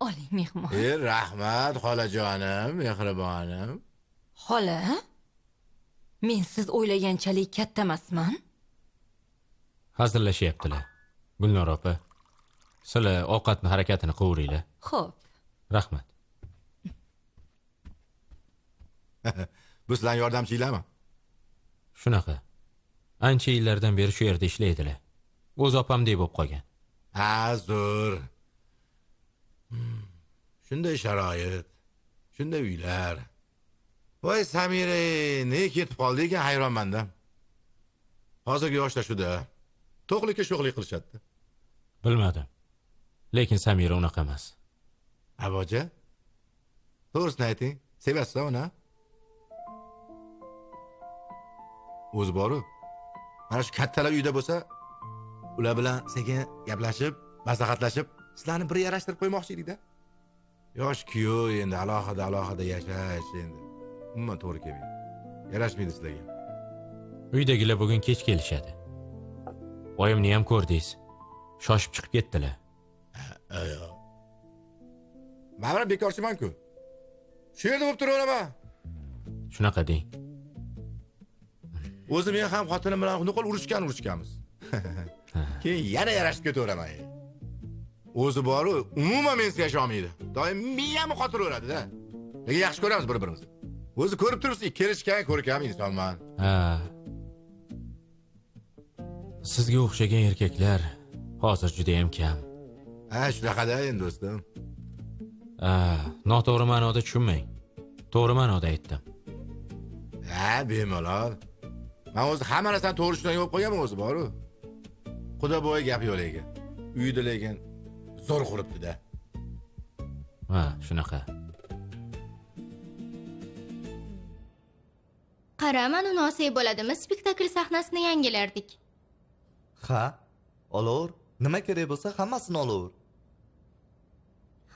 Oling mehmon. Rahmat xolajonim, mehribonim. Xola, men siz o'ylaganchalik katta emasman. Hazillashyaptilar. Gulnor opa, sizlar ovqatni harakatini qilaveringlar. Xo'p. Rahmat. Bu sizlarning yordamchinglarmi? Shunaqa. Ancha yillardan beri shu yerda ishlaydilar. O'z opamdek bo'lib qolgan. Ha, zo'r. Shunday sharoit, shunday uylar. Voy Samira, ne ketib qoldi ekan, hayronman-da. Hozirgi yoshlar shuda. To'qlikka sho'xlik qilishadi. Bilmadim. Lekin Samira unaqa emas. Aboja, to'g'risini ayting, sevasiz uni? O'zi boru. Mana shu kattalar uyda bo'lsa, ular bilan sekin gaplashib, maslahatlashib, sizlarni bir yarashtirib qo'ymoqchi edik-da. Yosh kuyov endi alohida alohida yashash endi umuman to'g'ri kelmaydi. Yarashmaydi sizlarga. Uydagilar bugun kech kelishadi. Oyimni ham ko'rdingiz. Shoshib chiqib ketdilar. Men bilan bekorchiman-ku. Shu yerda bo'lib turaveraman. Shunaqa deng. O'zi men ham xotinim bilan nuqul urushganmiz. Keyin yana yarashib ketaveraman. O'zi boru, umuman mensiz yasha olmaydi. Doim miyamni qotiraveradi-da. Lekin yaxshi ko'ramiz bir-birimizni. O'zi ko'rib turibsiz, kelishgan, ko'rkam insonman. Ha. Sizga o'xshagan erkaklar hozir juda ham kam. Ha, shunaqada endi do'stim. Ha, noto'g'ri ma'noda tushunmang. To'g'ri ma'noda aytdim. Ha, bemalol. Men o'zi hamma narsani to'g'ri tushunadigan bo'lib qo'yganman o'zi boru. Xudo bo'yi gap yo'q lekin. Uyda lekin zo'r quribdi-da. Ha, shunaqa. Qara, mana uni olsak bo'ladimi? Spektakl sahnasini yangilardik. Ha, olaver. Nima kerak bo'lsa hammasini olaver.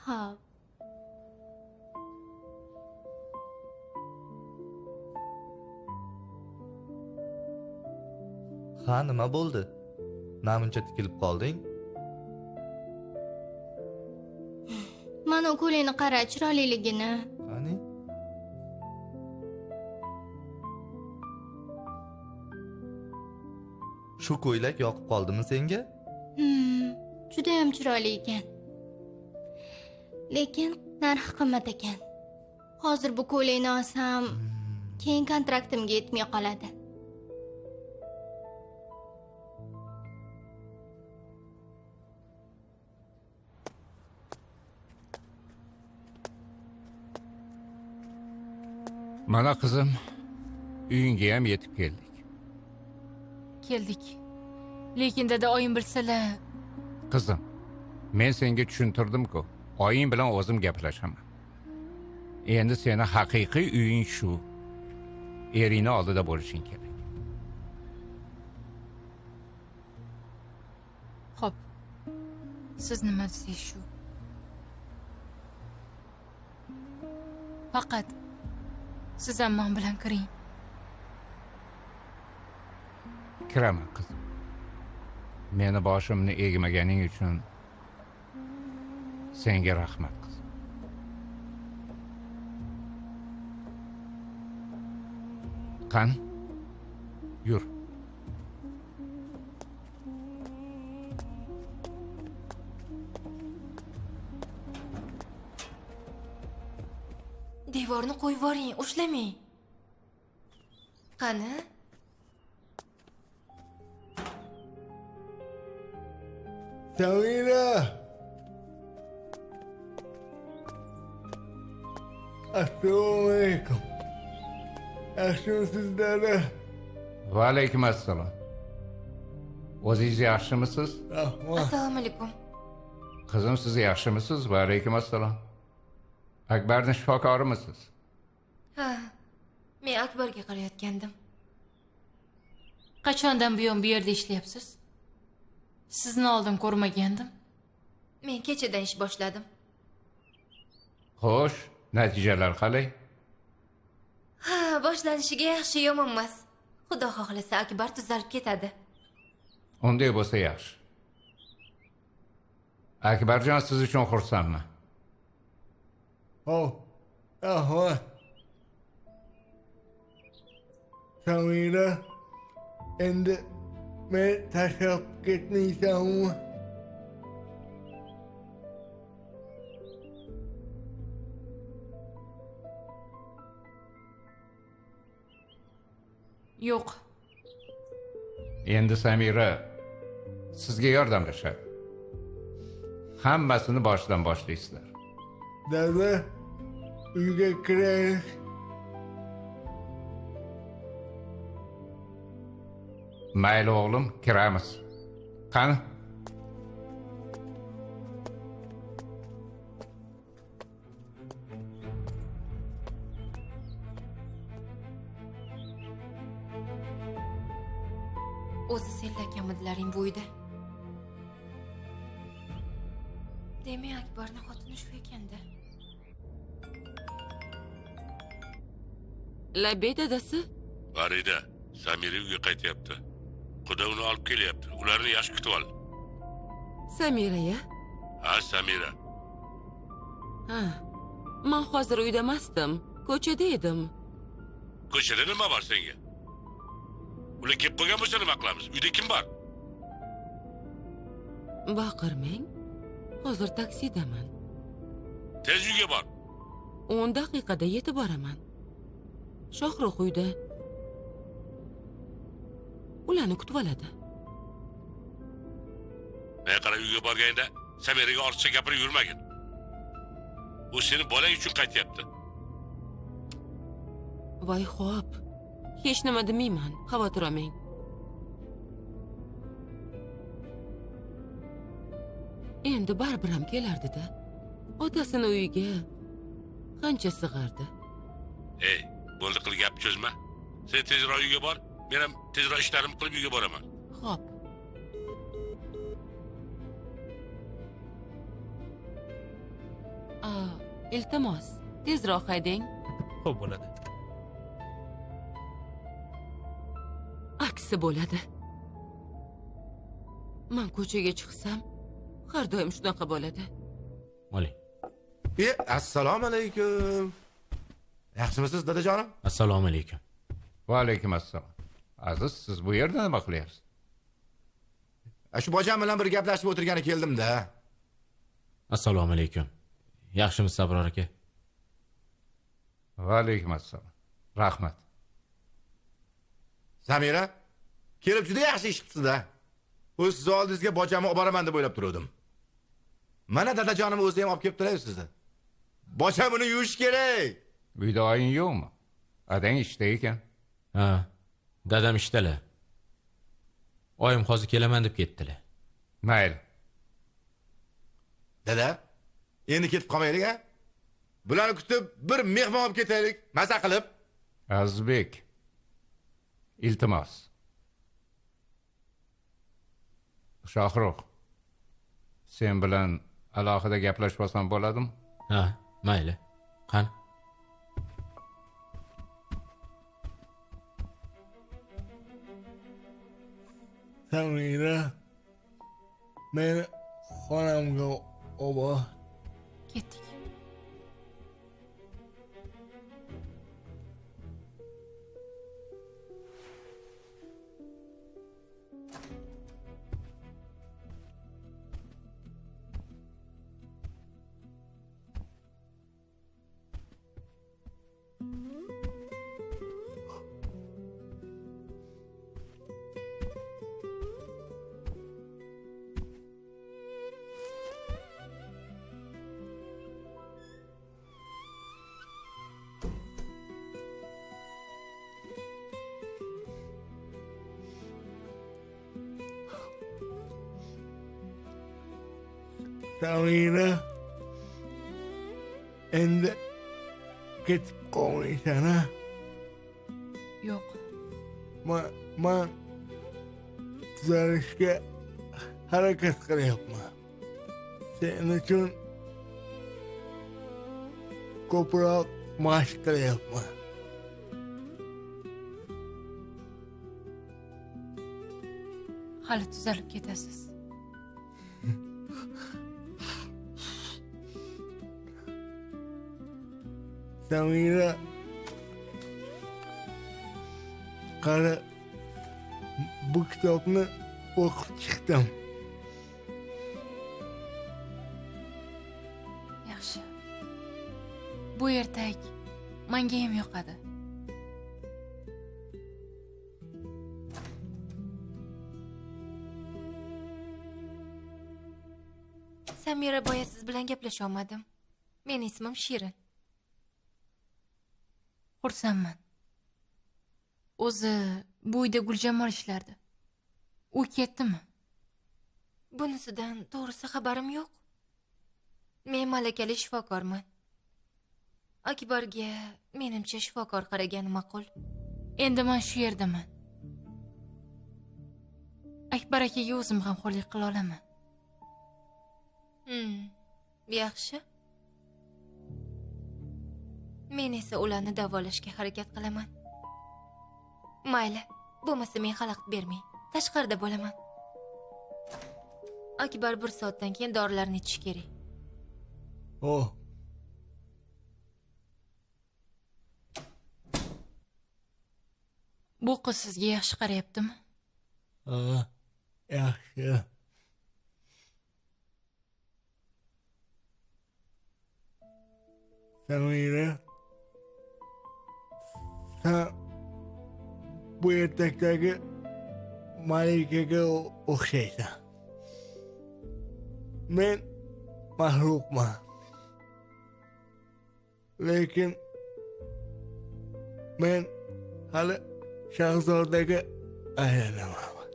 Ha. Ha, nima bo'ldi? Namuncha tikilib qolding? Mana u ko'ylakni qara, chiroyliligini. Qani? Shu ko'ylak yoqib qoldimi senga? Juda ham chiroyli ekan. Lekin narxi qimmat ekan. Hozir bu ko'ylakni olsam, keyin kontraktimga yetmay qoladi. Mana qizim, uyingga ham yetib keldik. Keldik. Lekin dada, oyim bilsalar. Qizim, men senga tushuntirdim-ku. Oying bilan o'zim gaplashaman. Endi seni haqiqiy uying shu. Eringni oldida bo'lishing kerak. Xo'p. Siz nima desangiz shu. Faqat siz ham men bilan kiring. Kiraman qizim. Meni boshimni egmaganing uchun senga rahmat qizim. Qani? Yur. Devorni qo'yib yuboring, ushlamang. Qani? Samira! Assalomu alaykum. Yaxshimisiz dada? Va alaykum assalom. O'zingiz yaxshimisiz? Rahmat. Assalomu alaykum. Qizim, siz yaxshimisiz? Va alaykum assalom. Akbarning shifokorimisiz? Ha, men Akbarga qarayotgandim. Qachondan buyon bu yerda ishlayapsiz? Sizni oldin ko'rmagandim. Men kechadan ish boshladim. Xo'sh, natijalar qalay? Ha, boshlanishiga yaxshi, yomon emas. Xudo xohlasa Akbar tuzalib ketadi. Unday bo'lsa yaxshi. Akbarjon, siz uchun xursandman. Xo'p, rahmat. Samira, endi meni tashlab ketmaysanmi? Yo'q. Endi Samira sizga yordamlashadi. Hammasini boshidan boshlaysizlar. Dada, uyga kiraylik. Mayli o'g'lim, kiramiz. Qani? O'zi senlakanmidilaring bu uyda? Demak, Akbarning xotini shu ekanda. Labbay dadasi. Farida, Samira uyga qaytyapti. Xudo uni olib kelyapti. Ularni yaxshi kutib ol. Samira-ya? Ha, Samira. Ha. Men hozir uyda emasdim, ko'chada edim. Ko'chada nima bor senga? Ular kelib qolgan bo'lsa nima qilamiz? Uyda kim bor? Baqirmang. Hozir taksidaman. Tez uyga bor. 10 daqiqada yetib boraman. Shohrux uyda. Ularni kutib oladi. Men qara uyga borganda Samiraga ortiqcha gapirib yurmagin. U seni bolang uchun qaytyapti. Voy xo'p. Hech nima demayman, xavotir olmang. Endi baribir ham kelardi-da. Otasini uyiga qancha sig'ardi. Ey, bo'ldi qil gap cho'zma. Sen tezroq uyga bor, men ham tezroq ishlarimni qilib uyga boraman. Xo'p. Iltimos, tezroq haydang. Xo'p bo'ladi. Aksi bo'ladi. Men ko'chaga chiqsam, har doim shunaqa bo'ladi. Oling. Assalomu alaykum. Yaxshimisiz, dadajonim? Assalomu alaykum. Va alaykum assalom. Aziz, siz bu yerda nima qilyapsiz? Shu bojam bilan bir gaplashib o'tirgani keldim-da. Assalomu alaykum. Yaxshimisiz, Abror aka? Va alaykum assalom. Rahmat. Samira, kelib juda yaxshi ish qilibsiz-da. O'z siz oldingizga bojamni olib boraman deb o'ylab turdim. Mana dadajonim o'zi ham olib kelib turadi sizni. Bojam uni yuvish kerak. Uyda oying yo'qmi? Adang ishda ekan. Ha, dadam ishdalar. Oyim hozir kelaman deb ketdilar. Mayli. Dada, endi ketib qolmaylik-a? Bularni kutib bir mehmon olib ketaylik, maza qilib. Azizbek, iltimos. Shohrux, sen bilan alohida gaplashib olsam bo'ladimi? Ha, mayli. Qani? Samira, meni xonamga olib ketdik. Samira, endi ketib qolmaysan-a? Yo'q. Man tuzalishga harakat qilyapman. Sen uchun ko'proq mashq qilyapman. Hali tuzalib ketasiz. Samira, qara, bu kitobni o'qib chiqdim. Yaxshi. Bu ertak menga ham yoqadi. Samira, boya siz bilan gaplasha olmadim. Meni ismim Shirin. Xursandman. O'zi bu uyda Guljamol ishlardi. U ketdimi? Bunisidan to'g'risi xabarim yo'q. Men malakali shifokorman. Akbarga menimcha shifokor qaragani ma'qul. Endi men shu yerdaman. Akbar akaga o'zim g'amxo'rlik qila olaman. Yaxshi. Men esa ularni davolashga harakat qilaman. Mayli, bo'lmasa men xalaqit bermay, tashqarida bo'laman. Akbar 1 soatdan keyin dorilarni ichish kerak. Oh. Bu qiz sizga yaxshi qarayaptimi? Ha, yaxshi. Samira, sen bu ertakdagi malikaga o'xshaysan. Men maxluqman. Lekin men hali shahzodaga aylanaman.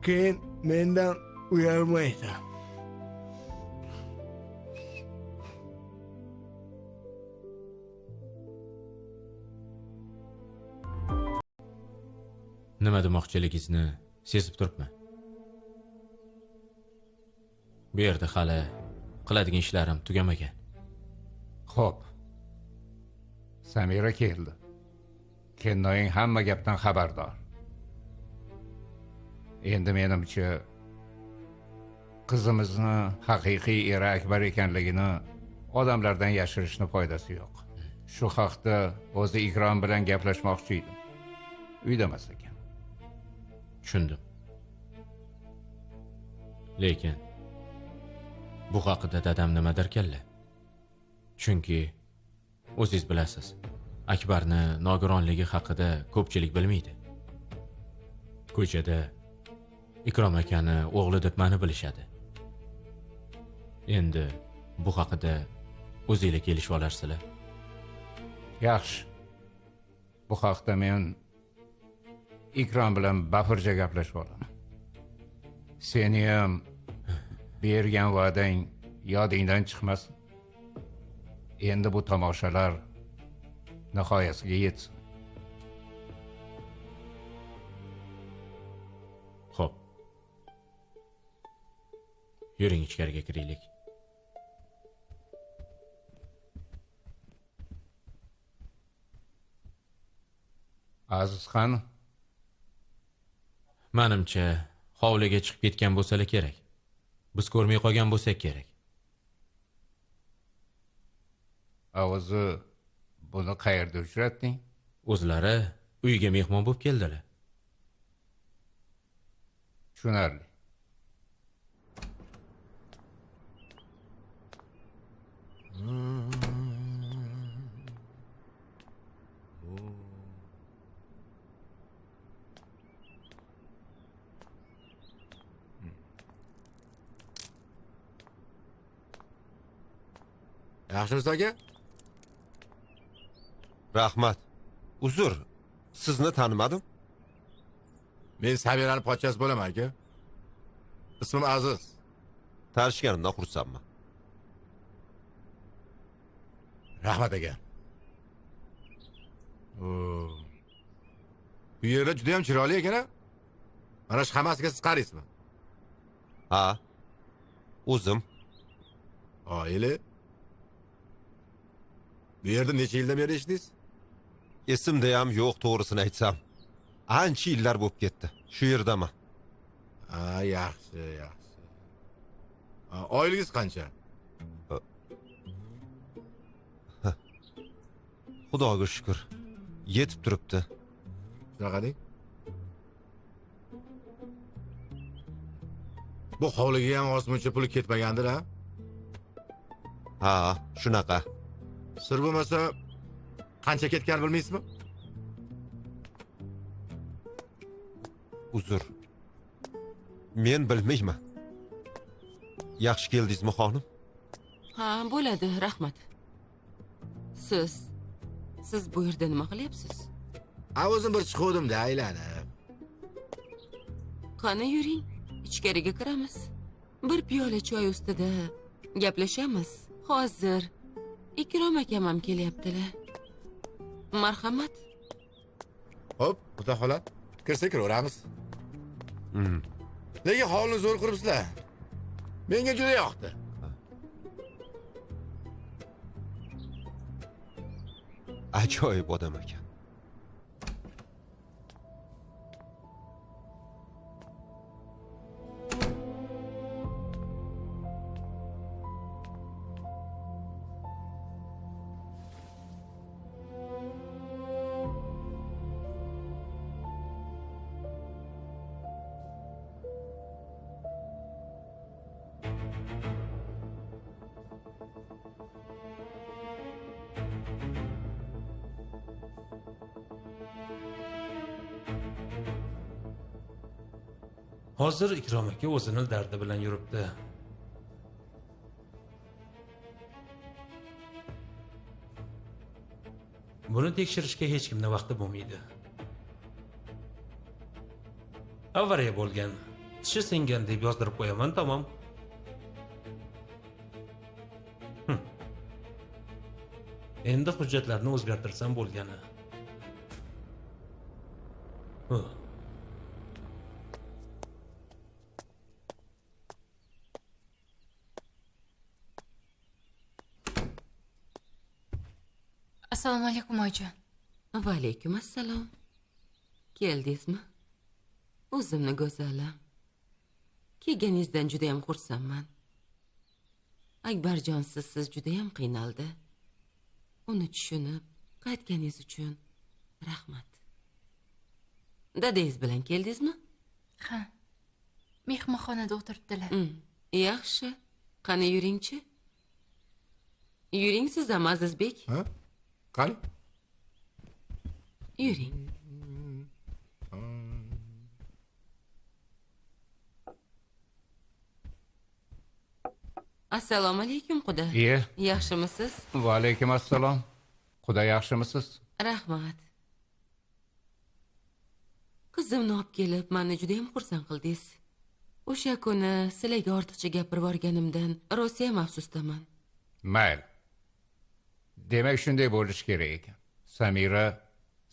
Keyin mendan uyalmaysan. Nima demoqchiligingizni sezib turibman. Bu yerda hali qiladigan ishlarim tugamagan. Xo'p. Samira keldi. Kennoying hamma gapdan xabardor. Endi menimcha qizimizni haqiqiy eri Akbar ekanligini odamlardan yashirishni foydasi yo'q. Shu haqda o'zi Ikrom bilan gaplashmoqchi edim. Uyda emas ekan. Tushundim. Lekin bu haqida dadam nima derkanlar? Chunki o'zingiz bilasiz, Akbarni nogironligi haqida ko'pchilik bilmaydi. Ko'chada Ikrom akani o'g'li deb meni bilishadi. Endi bu haqida o'zinglar kelishib olarsizlar. Yaxshi. Bu haqda men Ikrom bilan bafurja gaplashib olaman. Seni ham bergan va'dang yodingdan chiqmasin. Endi bu tomoshalar nihoyasiga yetsin. Xo'p. Yuring ichkariga kiraylik. Azizxon, menimcha hovliga chiqib ketgan bo'lsalar kerak. Biz ko'rmay qolgan bo'lsak kerak. O'zi buni qayerda uchratding? O'zlari uyga mehmon bo'lib keldilar. Tushunarli. Yaxshimisiz aka? Rahmat. Uzr, sizni tanimadim. Men Samirani pochchasi bo'laman aka. Ismim Aziz. Tanishganimdan xursandman. Rahmat aka. Bu yerlar juda ham chiroyli ekan a? Mana shu hammasiga siz qaraysizmi? Ha. O'zim. Oila. Bu yerda necha yildan beri ishlaysiz? Esimda ham yo'q, to'g'risini aytsam. Ancha yillar bo'lib ketdi. Shu yerdaman. Ha, yaxshi, yaxshi. Oyligingiz qancha? Xudoga shukr. Yetib turibdi. Shunaqa deng. Bu hovliga ham ozmuncha puli ketmagandir, ha? Ha, shunaqa. Sir bo'lmasa qancha ketganini bilmaysizmi? Uzr. Men bilmayman. Yaxshi keldingizmi, xonim? Ha, bo'ladi, rahmat. Siz bu yerda nima qilyapsiz? Ha, o'zim bir chiquvdim-da, aylanib. Qani yuring, ichkariga kiramiz. Bir piyola choy ustida gaplashamiz. Hozir Ikrom akam ham kelyaptilar. Marhamat. Xo'p, xudo xola, kirsa kiraveramiz. Lekin hovlini zo'r quribsizlar. Menga juda yoqdi. Ajoyib odam ekan. Hozir Ikrom aka o'zini dardi bilan yuribdi. Buni tekshirishga hech kimning vaqti bo'lmaydi. Avariya bo'lgan, tishi singan deb yozdirib qo'yaman, tamom. Endi hujjatlarni o'zgartirsam bo'lgani. Assalomu alaykum oyijon. Va alaykum assalom. Keldingizmi? O'zimni go'zalim. Kelganingizdan juda ham xursandman. Akbarjon sizsiz juda ham qiynaldi. Uni tushunib qaytganingiz uchun rahmat. Dadangiz bilan keldingizmi? Ha. Mehmonxonada o'tiribdilar. Yaxshi. Qani yuringchi? Yuring siz ham Azizbek. Ha? Qani? Yuring. Assalomu alaykum quda. Iye. Yaxshimisiz? Va alaykum assalom. Quda yaxshimisiz? Rahmat. Qizimni olib kelib, meni juda ham xursand qildingiz. O'sha kuni sizlarga ortiqcha gapirib yuborganimdan rosa ham afsusdaman. Mayli. Demak shunday bo'lishi kerak ekan. Samira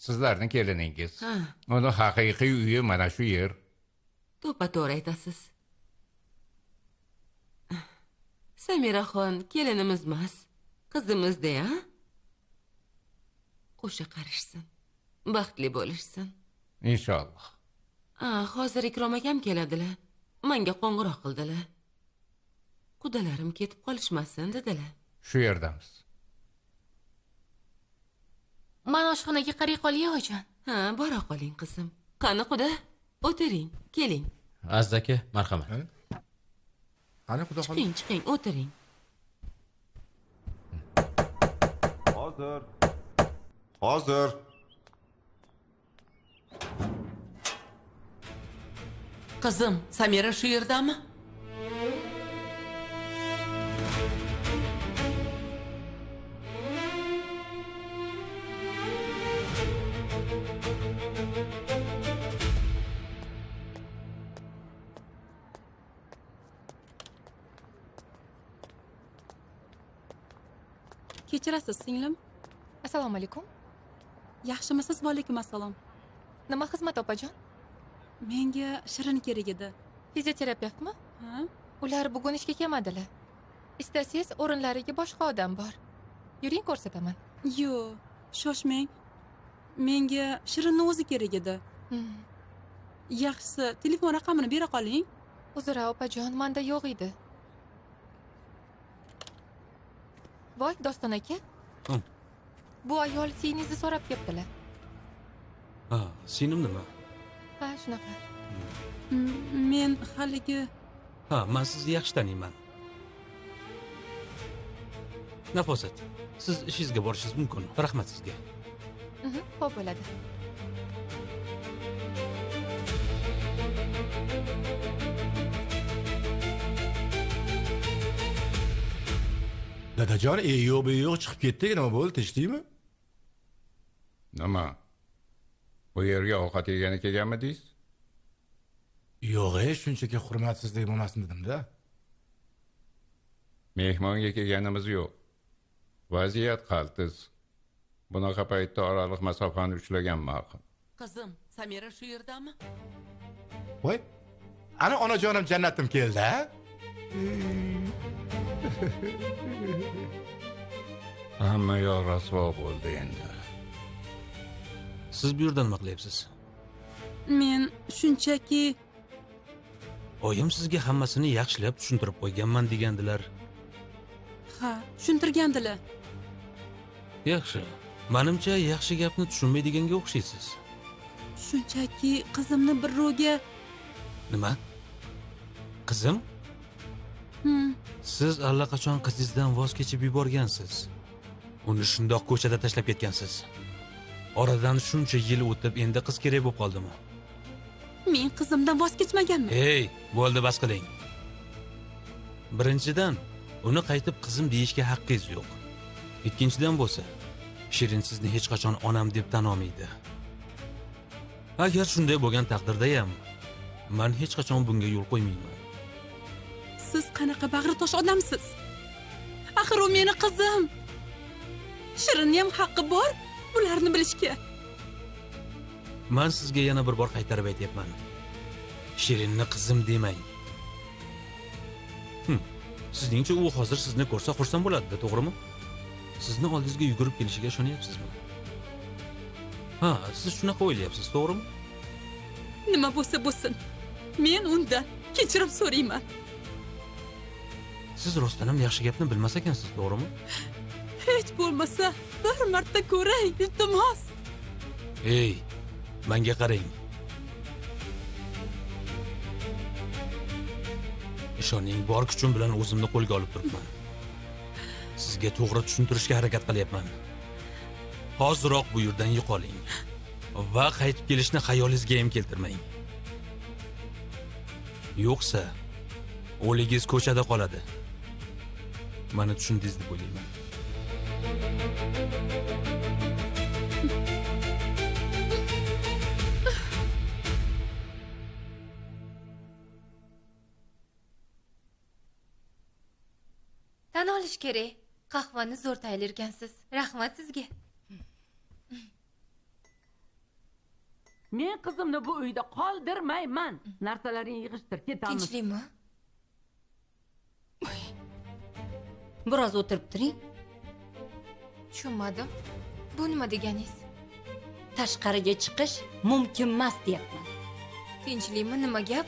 sizlarning keliningiz. Ha. Uni haqiqiy uyi mana shu yer. To'ppa-to'g'ri aytasiz. Samiraxon kelinimiz emas, qizimiz-da, ha? Qo'sha qarishsin, baxtli bo'lishsin. Inshaalloh. Hozir Ikrom akam keladilar. Menga qo'ng'iroq qildilar. Qudalarim ketib qolishmasin dedilar. Shu yerdamiz. Men oshxonaga qaray qolay oyijon. Ha, bora qoling qizim. Qani quda, o'tiring, keling. Aziz aka, marhamat. Qani xudo xohlasa. Chiqing, chiqing, o'tiring. Hozir. Hozir. Qizim, Samira shu yerdami? Kechirasiz, singlim. Assalomu alaykum. Yaxshimisiz? Va alaykum assalom. Nima xizmat, opajon? Menga Shirin kerak edi. Fizioterapevtmi? Ha? Ular bugun ishga kelmadilar. Istasangiz o'rinlariga boshqa odam bor. Yuring, ko'rsataman. Yo'q, shoshmang. Menga Shirinning o'zi kerak edi. Yaxshisi, telefon raqamini bera qoling. Uzr, opajon, menda yo'q edi. Voy, Doston aka. Bu ayol singlingizni so'rab kelibdilar. Ha, singlim nima? Ha, shunaqa. Men haligi... Ha, men sizni yaxshi taniyman. Nafosat, siz ishingizga borishingiz mumkin. Rahmat sizga. Xo'p bo'ladi. Dadajon, yo'q, bu yo'q chiqib ketdik, nima bo'ldi, tinchdikmi? Nima? Bu yerga ovqat yegani kelganmidingiz? Yo'q, shunchaki hurmatsizlik bo'lmasin dedim-da. Mehmonga kelganimiz yo'q. Vaziyat qaltis. Bunaqa paytda oraliq masofani ushlagan ma'qul. Qizim, Samira shu yerdami? Voy, ana onajonim jannatim keldi, a? Hamma yoq rasvo bo'ldi endi. Siz bu yerda nima qilyapsiz? Men shunchaki oyim sizga hammasini yaxshilab tushuntirib qo'yganman degandilar. Ha, tushuntirgandilar. Yaxshi. Menimcha yaxshi gapni tushunmaydiganga o'xshaysiz. Shunchaki qizimni birrovga Nima? Qizim? Siz allaqachon qizingizdan voz kechib yuborgansiz. Uni shundoq ko'chada tashlab ketgansiz. Oradan shuncha yil o'tib endi qiz kerak bo'lib qoldimi? Men qizimdan voz kechmaganman. Ey, bo'ldi, bas qiling. Birinchidan, uni qaytib qizim deyishga haqqingiz yo'q. Ikkinchidan bo'lsa, Shirin sizni hech qachon onam deb tan olmaydi. Agar shunday bo'lgan taqdirda ham men hech qachon bunga yo'l qo'ymayman. Siz qanaqa bag'ritosh odamsiz? Axir u meni qizim. Shirinning ham haqqi bor bularni bilishga. Men sizga yana bir bor qaytarib aytyapman. Shirinni qizim demang. Sizningcha u hozir sizni ko'rsa xursand bo'ladi-da, to'g'rimi? Sizni oldingizga yugurib kelishiga ishonyapsizmi? Ha, siz shunaqa o'ylayapsiz, to'g'rimi? Nima bo'lsa bo'lsin. Men undan kechirim so'rayman. Siz rostdan ham yaxshi gapni bilmas ekansiz, to'g'rimi? Hech bo'lmasa bir marta ko'ray, iltimos. Ey, menga qarang. Ishoning, bor kuchim bilan o'zimni qo'lga olib turibman. Sizga to'g'ri tushuntirishga harakat qilyapman. Hoziroq bu yerdan yo'qoling va qaytib kelishni xayolingizga ham keltirmang. Yo'qsa, o'ligingiz ko'chada qoladi. Meni tushundingiz deb o'ylayman. Tan olish kerak. Qahvani zo'r tayyorlagansiz. Rahmat sizga. Men qizimni bu uyda qoldirmayman. Narsalaringni yig'ishtir, ketamiz. Tinchlikmi? Biroz o'tirib turing. Tushunmadim. Bu nima deganingiz? Tashqariga chiqish mumkin emas deyapman. Tinchlikmi, nima gap?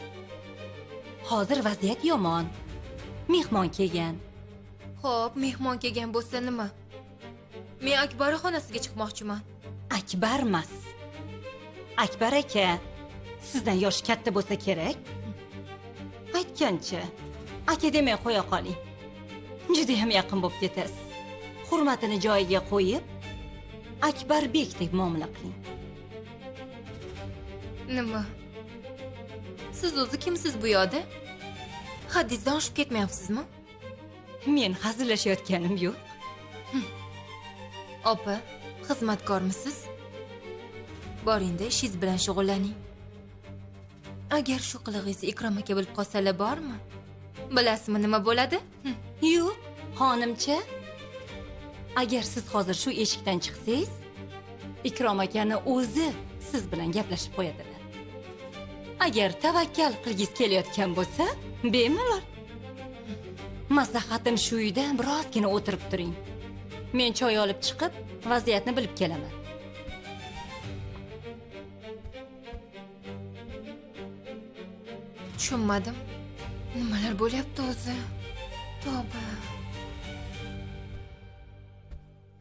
Hozir vaziyat yomon. Mehmon kelgan. Xo'p, mehmon kelgan bo'lsa nima? Men Akbar xonasiga chiqmoqchiman. Akbar emas. Akbar aka sizdan yoshi katta bo'lsa kerak. Aytgancha, aka demay qo'ya qoling. Juda ham yaqin bo'lib ketasiz. Hurmatini joyiga qo'yib, Akbarbek deb muomala qiling. Nima? Siz o'zi kimsiz bu yoqda? Haddingizdan oshib ketmayapsizmi? Men hazillashayotganim yo'q. Opa, xizmatkormisiz? Boringda ishingiz bilan shug'ullaning. Agar shu qilig'ingizni Ikrom aka bilib qolsalar bormi? Bilasizmi nima bo'ladi? Yo'q, xonimcha. Agar siz hozir shu eshikdan chiqsangiz, Ikrom akani o'zi siz bilan gaplashib qo'yadilar. Agar tavakkal qilgingiz kelayotgan bo'lsa, bemalol. Maslahatim shu uyda birozgina o'tirib turing. Men choy olib chiqib, vaziyatni bilib kelaman. Tushunmadim. Nimalar bo'lyapti o'zi? Tavba.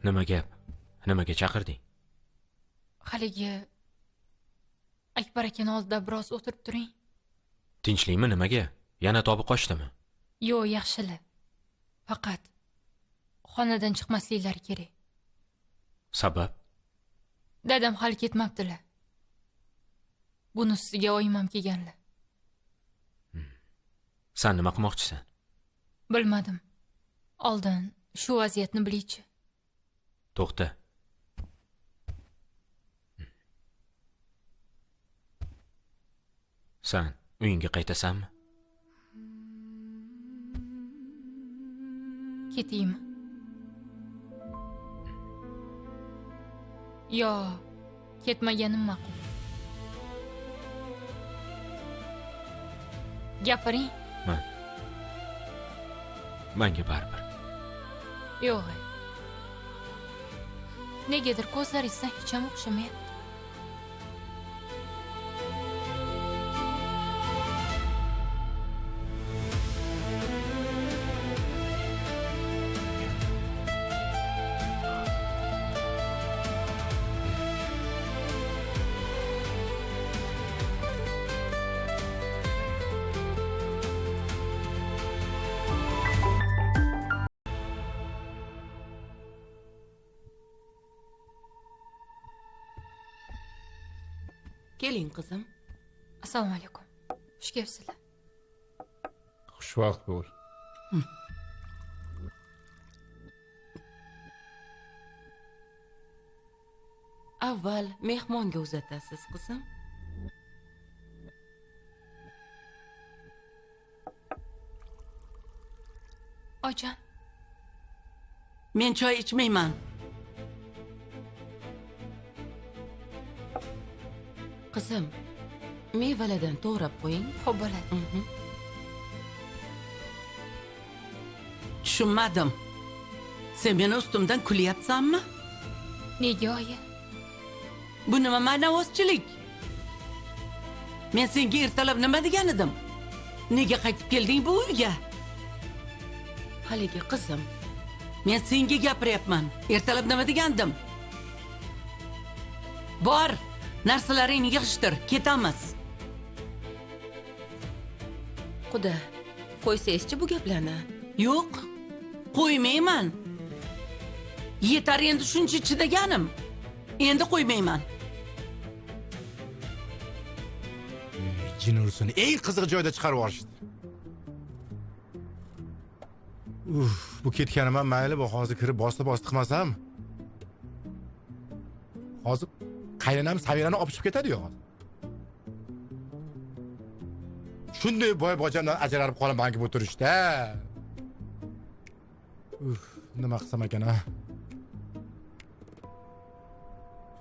Nima gap? Nimaga chaqirding? Haligi Akbar akani oldida biroz o'tirib turing. Tinchlikmi nimaga? Yana tobi qochdimi? Yo'q, yaxshila. Faqat xonadan chiqmasliklari kerak. Sabab? Dadam hali ketmabdilar. Buni ustiga oyim ham kelganlar. San nima qilmoqchisan? Bilmadim. Oldin shu vaziyatni bilaychi. To'xta. San uyingga qaytasanmi? Ketaymi? Yo, ketmaganim ma'qul. Gapiring. Menga baribir. Yo'q. Negadir ko'zlaringizdan hech ham o'xshamayapti. Keling qizim. Assalomu alaykum. Xush kelibsizlar. Xushvaqt bo'l. Avval mehmonga uzatasiz qizim. Oyijon. Men choy ichmayman. Qizim, mevalardan to'g'rab qo'ying. Xo'p bo'ladi. Tushunmadim. Sen meni ustimdan kulyapsanmi? Nega oyi? Bu nima ma'navozchilik? Men senga ertalab nima degan edim? Nega qaytib kelding bu uyga? Haligi qizim. Men senga gapiryapman. Ertalab nima degandim? Bor, narsalaringni yig'ishtir, ketamiz. Quda, qo'ysangizchi bu gaplarni. Yo'q, qo'ymayman. Yetar endi shuncha chidaganim. Endi qo'ymayman. Jin ursin, eng qiziq joyda chiqarib yuborishdi. Uf, bu ketganim ham mayli, bu hozir kirib bosti qilmasam. Hozir qaynonam Samirani olib chiqib ketadi-yu hozir. Shunday boy bojamdan ajralib qolaman deb o'tirishda. Uf, nima qilsam ekan a?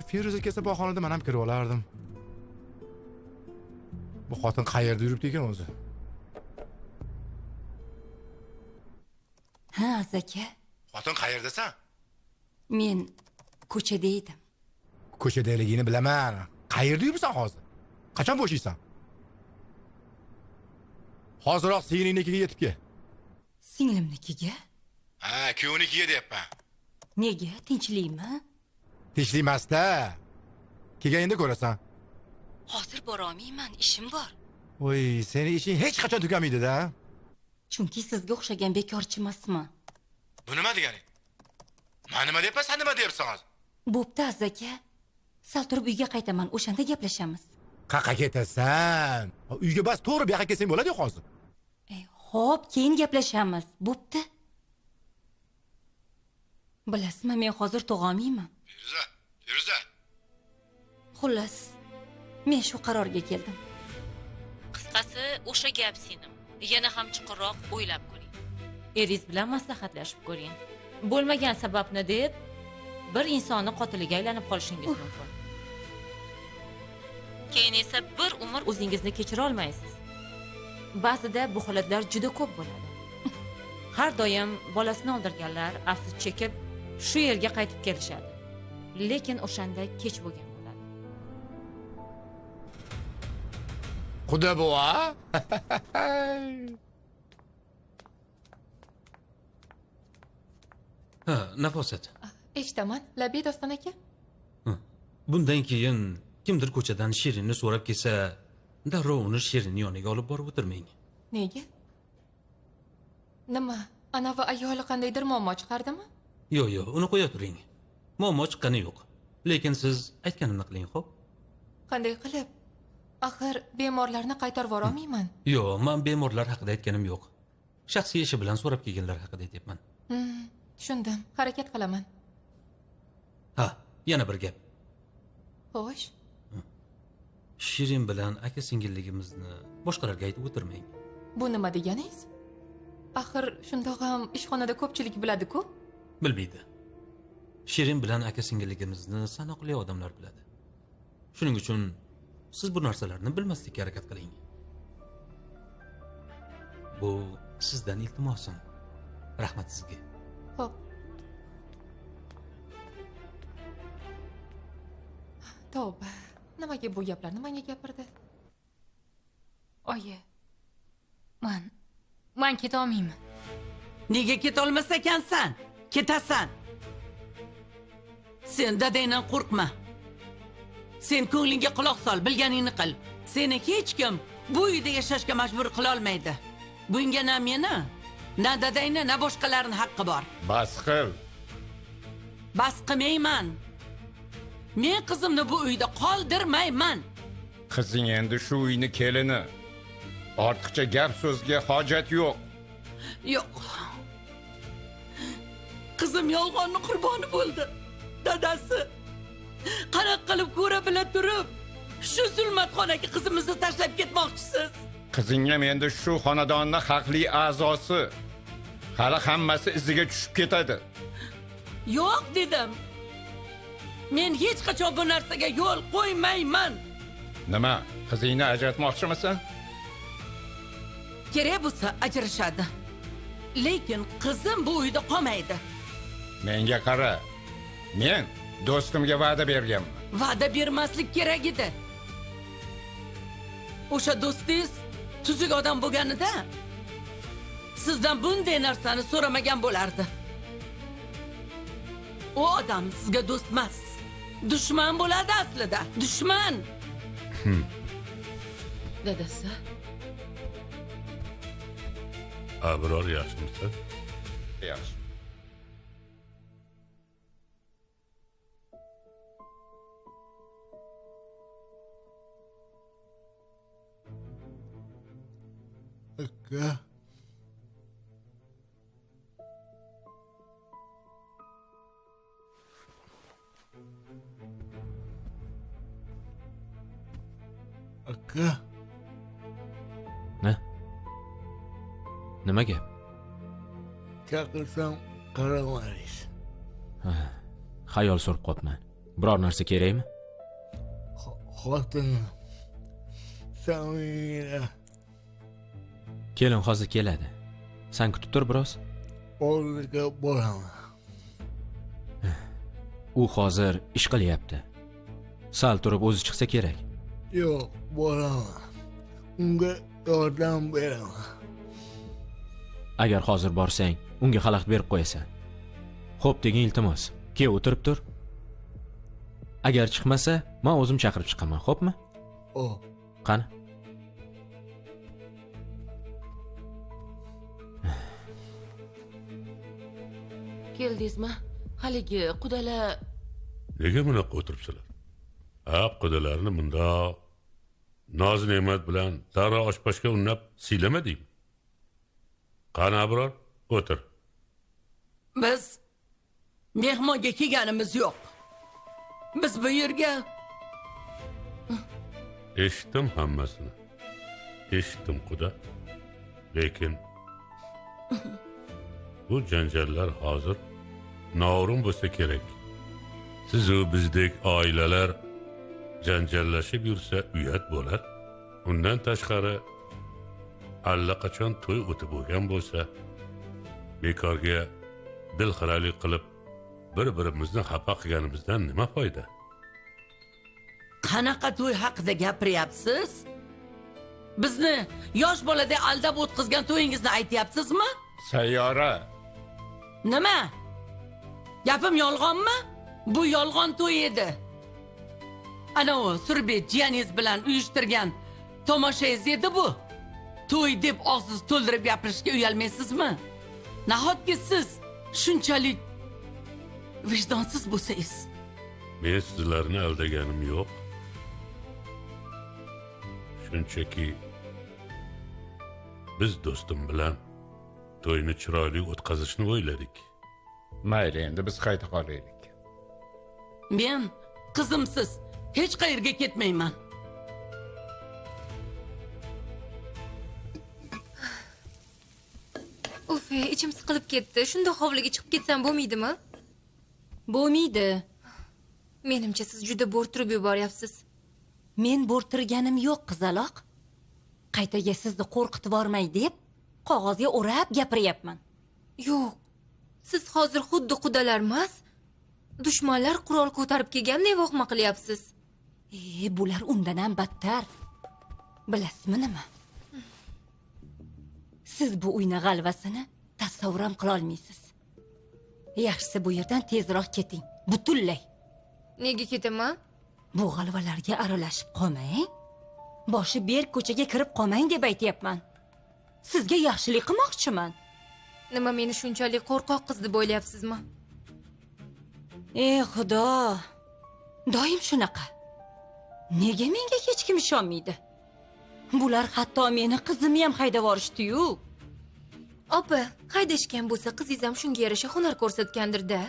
Feruza kelsa bu xonada men ham kirib olardim. Bu xotin qayerda yuribdi ekan o'zi? Ha, Aza aka. Xotin qayerdasan? Men ko'chada edim. Ko'chadaligini bilaman. Qayerda yuribsan hozir? Qachon bo'shaysan? Hoziroq singlingnikiga yetib kel. Singlimnikiga? Ha, kuyovnikiga deyapman. Nega? Tinchlikmi? Tinchlik emas-da. Kelganingda ko'rasan. Hozir bora olmayman, ishim bor. Voy, seni ishing hech qachon tugamaydi-da. Chunki sizga o'xshagan bekorchi emasman. Bu nima degani? Men nima deyapman, sen nima deyapsan hozir? Bo'pti, Aziz aka. Sal turib uyga qaytaman, o'shanda gaplashamiz. Qaqa ketasan? Uyga bas to'g'ri bu yoqqa kelsang bo'ladi-ku hozir. Xo'p, keyin gaplashamiz. Bo'pti. Bilasizmi, men hozir tug'olmayman. Feruza, Feruza. Xullas, men shu qarorga keldim. Qisqasi, o'sha gap singlim. Yana ham chuqurroq o'ylab ko'ring. Eringiz bilan maslahatlashib ko'ring. Bo'lmagan sababni deb bir insonni qotiliga aylanib qolishingiz mumkin. Keyin esa bir umr o'zingizni kechira olmaysiz. Ba'zida bu holatlar juda ko'p bo'ladi. Har doim bolasini oldirganlar afsus chekib shu yerga qaytib kelishadi. Lekin o'shanda kech bo'lgan bo'ladi. Xudo buva. Ha, Nafosat. Eshitaman, labi Doston aka. Bundan keyin kimdir ko'chadan Shirinni so'rab kelsa, darrov uni Shirinni yoniga olib borib o'tirmang. Nega? Nima, anavi ayoli qandaydir muammo chiqardimi? Yo'q, yo'q, uni qo'ya turing. Muammo chiqqani yo'q. Lekin siz aytganimni qiling, xo'p? Qanday qilib? Axir bemorlarni qaytarib yubora olmayman. Yo'q, men bemorlar haqida aytganim yo'q. Shaxsiy ishi bilan so'rab kelganlar haqida aytyapman. Tushundim. Harakat qilaman. Ha, yana bir gap. Xo'sh. Shirin bilan aka singilligimizni boshqalarga aytib o'tirmang. Bu nima deganingiz? Axir shundoq ham ishxonada ko'pchilik biladi-ku. Bilmaydi. Shirin bilan aka singilligimizni sanoqli odamlar biladi. Shuning uchun siz bu narsalarni bilmaslikka harakat qiling. Bu sizdan iltimosim. Rahmat sizga. Xo'p. Tavba. Nimaga bu gaplarni menga gapirdi? Oyi. Man keta olmayman. Nega keta olmas ekansan? Ketasan. Sen dadangdan qo'rqma. Sen ko'nglingga quloq sol, bilganingni qil. Seni hech kim bu uyda yashashga majbur qila olmaydi. Bunga na meni, na dadangni, na boshqalarning haqqi bor. Bas qil. Bas qilmayman. Men qizimni bu uyda qoldirmayman. Qizing endi shu uyni kelini. Ortiqcha gap so'zga hojat yo'q. Yo'q. Qizim yolg'onning qurboni bo'ldi. Dadasi qanaqa qilib ko'ra bila turib shu zulmatxonaga qizimizni tashlab ketmoqchisiz? Qizing ham endi shu xonadonning haqli a'zosi. Hali hammasi iziga tushib ketadi. Yo'q dedim. Men hech qachon bu narsaga yo'l qo'ymayman. Nima, qizingni ajratmoqchimisan? Kerak bo'lsa ajrashadi. Lekin qizim bu uyda qolmaydi. Menga qara. Men do'stimga va'da berganman. Va'da bermaslik kerak edi. O'sha do'stingiz tuzuk odam bo'lganida sizdan bunday narsani so'ramagan bo'lardi. U odam sizga do'st emas, dushman bo'ladi aslida, dushman. Dadasi. Abror yaxshimisan? Yaxshi. Aka. Aka. Ne? Nima gap? Chaqirsam qaramaysiz. Xayol surib qopman. Biror narsa kerakmi? Xotinim Samira. Kelin hozir keladi. Sen kutib tur biroz. Oldiga boraman. U hozir ish qilyapti. Sal turib o'zi chiqsa kerak. Yo'q, boraman. Unga yordam beraman. Agar hozir borsang, unga xalaqit berib qo'yasan. Xo'p degin iltimos. Kel o'tirib tur. Agar chiqmasa, men o'zim chaqirib chiqaman, xo'pmi? Xo'p. Qani? Keldingizmi? Haligi qudalar nega bunaqa o'tiribsizlar? Ha, qudalarni bundoq noz ne'mat bilan darrov oshpashga unnab siylamadingmi? Qani Abror, o'tir. Biz mehmonga kelganimiz yo'q. Biz bu yerga eshitdim hammasini. Eshitdim quda. Lekin bu janjallar hozir noo'rin bo'lsa kerak. Siz u bizdek oilalar janjallashib yursa uyat bo'lar. Undan tashqari allaqachon to'y o'tib bo'lgan bo'lsa, bekorga dilxiralik qilib bir-birimizni xafa qilganimizdan nima foyda? Qanaqa to'y haqida gapiryapsiz? Bizni yosh boladay aldab o'tkazgan to'yingizni aytyapsizmi? Sayyora. Nima? Gapim yolg'onmi? Bu yolg'on to'y edi. Ana u Surbet jiyaningiz bilan uyushtirgan tomoshangiz edi bu. To'y deb og'zingiz to'ldirib gapirishga uyalmaysizmi? Nahotki siz shunchalik vijdonsiz bo'lsangiz? Men sizlarni aldaganim yo'q. Shunchaki biz do'stim bilan to'yni chiroyli o'tkazishni o'yladik. Mayli, endi biz qayta qolaylik. Men qizimsiz hech qayerga ketmayman. Uf, ichim siqilib ketdi. Shunda hovliga chiqib ketsam bo'lmaydimi? Bo'lmaydi. Menimcha siz juda bo'rttirib yuboryapsiz. Men bo'rttirganim yo'q, qizaloq. Qaytaga sizni qo'rqitib yormay deb qog'ozga o'rab gapiryapman. Yo'q. Siz hozir xuddi qudalar emas, dushmanlar qurol ko'tarib kelganday vohma qilyapsiz. Bular undan ham battar. Bilasizmi nima? Siz bu uyni g'alvasini tasavvur ham qila olmaysiz. Yaxshisi bu yerdan tezroq keting, butunlay. Nega ketaman? Bu g'alvalarga aralashib qolmang. Boshi berk ko'chaga kirib qolmang deb aytyapman. Sizga yaxshilik qilmoqchiman. Nima meni shunchalik qo'rqoq qiz deb o'ylayapsizmi? Ey Xudo! Doim shunaqa. Nega menga hech kim ishonmaydi? Bular hatto meni qizimni ham haydab yuborishdi-yu. Opa, haydashgan bo'lsa qizingiz ham shunga yarasha hunar ko'rsatgandir-da.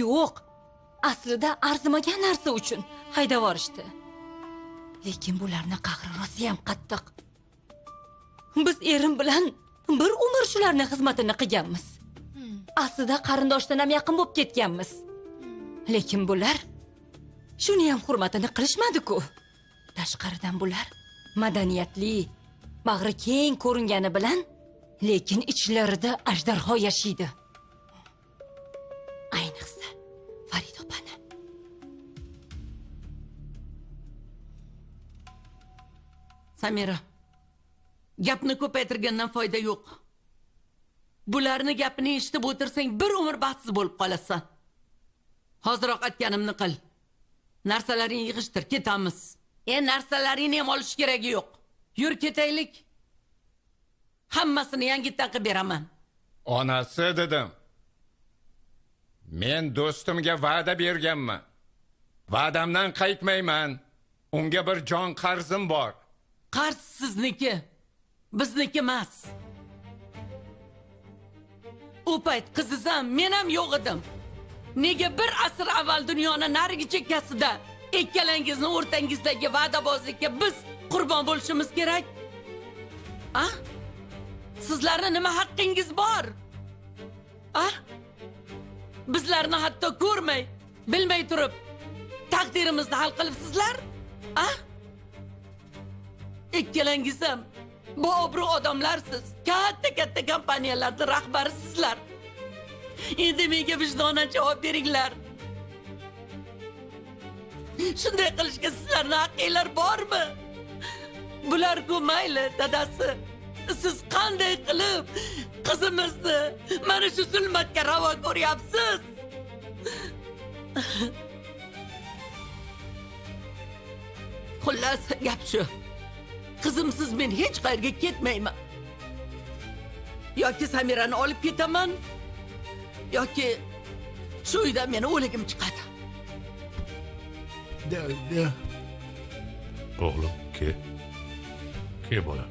Yo'q. Aslida arzimagan narsa uchun haydab yuborishdi. Lekin bularni qahri rosayam qattiq. Biz erim bilan bir umr shularning xizmatini qilganmiz. Aslida qarindoshdan ham yaqin bo'lib ketganmiz. Lekin bular shuni ham hurmatini qilishmadi-ku. Tashqaridan bular madaniyatli, bag'ri keng ko'ringani bilan, lekin ichlarida ajdarho yashaydi. Ayniqsa Farida opani. Samira, gapni ko'paytirgandan foyda yo'q. Bularni gapini eshitib o'tirsang bir umr baxtsiz bo'lib qolasan. Hoziroq aytganimni qil. Narsalaringni yig'ishtir, ketamiz. Narsalaringni ham olish keragi yo'q. Yur ketaylik. Hammasini yangitdan qilib beraman. Onasi dedim. Men do'stimga va'da berganman. Va'damdan qaytmayman. Unga bir jon qarzim bor. Qarz sizniki, bizniki emas. U payt qizingiz ham, men ham yo'q edim. Nega bir asr avval dunyoni narigi chekkasida ikkalangizni o'rtangizdagi va'dabozlikka biz qurbon bo'lishimiz kerak? A? Sizlarni nima haqqingiz bor? A? Bizlarni hatto ko'rmay, bilmay turib taqdirimizni hal qilibsizlar? A? Ikkalangiz ham boobro' odamlarsiz. Katta-katta kompaniyalarning rahbarisizlar. Endi menga vijdonan javob beringlar. Shunday qilishga sizlarning haqqinglar bormi? Bular-ku mayli, dadasi. Siz qanday qilib qizimizni mana shu zulmatga ravo ko'ryapsiz? Xullas, gap shu. Qizimsiz men hech qayerga ketmayman. Yoki Samirani olib ketaman, yoki shu uydan meni o'ligim chiqadi. Dada. O'g'lim, ke. Ke bola.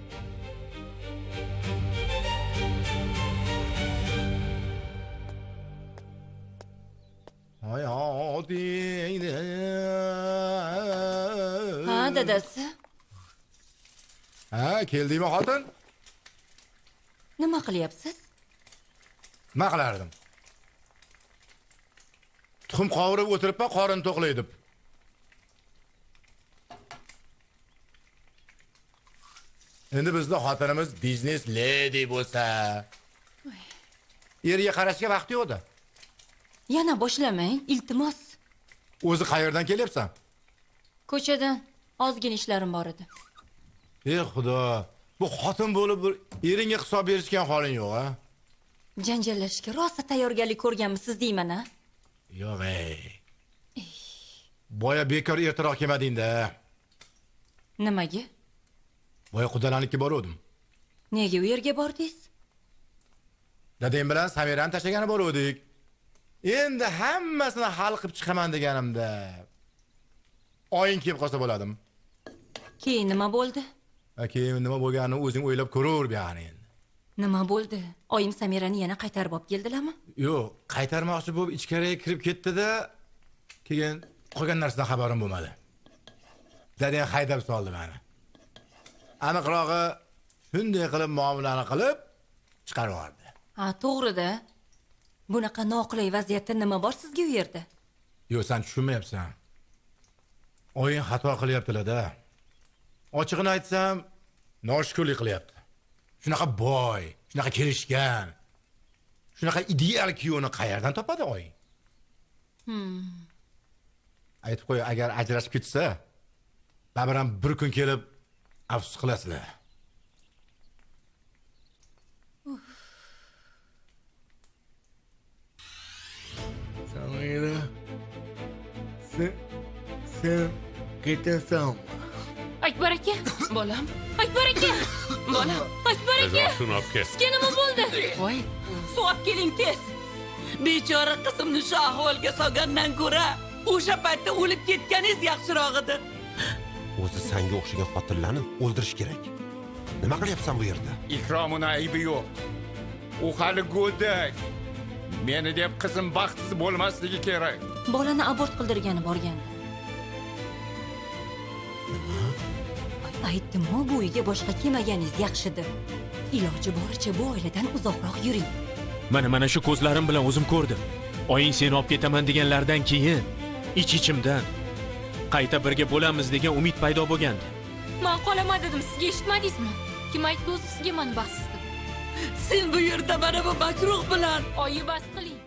Ha, dadasi. Ha, keldingmi xotin? Nima qilyapsiz? Nima qilardim? Tuxum qovurib o'tiribman, qorin to'qlay deb. Endi bizni xotinimiz biznes ledi bo'lsa, erga qarashga vaqti yo'q-da. Yana boshlamang, iltimos. O'zi qayerdan kelyapsan? Ko'chadan, ozgina ishlarim bor edi. Ey Xudo, bu xotin bo'lib bir eringga hisob berishgan holing yo'q, a? Janjallashishga rosa tayyorgarlik ko'rganmisiz deyman, a? Yo'q ey. Boya bekor ertaroq kelmading-da. Nimaga? Boya qudalarnikiga boruvdim. Nega u yerga bordingiz? Dadam bilan Samirani tashlagani boruvdik. Endi hammasini hal qilib chiqaman deganimda oying kelib qolsa bo'ladim. Keyin nima bo'ldi? Keyin nima bo'lganini o'zing o'ylab ko'raver buyog'ini endi. Nima bo'ldi? Oyim Samirani yana qaytarib olib keldilarmi? Yo'q, qaytarmoqchi bo'lib ichkariga kirib ketdi-da, keyin qolgan narsadan xabarim bo'lmadi. Dadang haydab soldi meni. Aniqrog'i shunday qilib muomalani qilib chiqarib yubordi. Ha, to'g'ri-da. Bunaqa noqulay vaziyatda nima bor sizga u yerda? Yo'q, sen tushunmayapsan. Oying xato qilyaptilar-da. Ochig'ini aytsam, noshukurlik qilyapti. Shunaqa boy, shunaqa kelishgan, shunaqa ideal kuyovni qayerdan topadi oying? Aytib qo'y, agar ajrashib ketsa, baribir ham bir kun kelib afsus qilasizlar. Samira, sen ketasanmi? Akbar aka, bolam. Akbar aka, bolam. Akbar aka. Tezroq suvni olib kel. Sizga nima bo'ldi? Voy, suv olib keling tez. Bechora qizimni shu ahvolga solgandan ko'ra, o'sha paytda o'lib ketganingiz yaxshiroq edi. O'zi senga o'xshagan xotinlarni o'ldirish kerak. Nima qilyapsan bu yerda? Ikromuni aybi yo'q. U hali go'dak. Meni deb qizim baxtsiz bo'lmasligi kerak. Bolani abort qildirgani borgandi. Aytdim-ku, bu uyga boshqa kelmaganingiz yaxshidir. Iloji boricha bu oiladan uzoqroq yuring. Mana shu ko'zlarim bilan o'zim ko'rdim. Oying seni olib ketaman deganlardan keyin ich-ichimdan qayta birga bo'lamiz degan umid paydo bo'lgandi. Men qolaman dedim, sizga eshitmadingizmi? Kim aytdi o'zi sizga meni baxtsiz deb? Sen bu yerda mana bu majruh bilan. Oyi, bas qiling.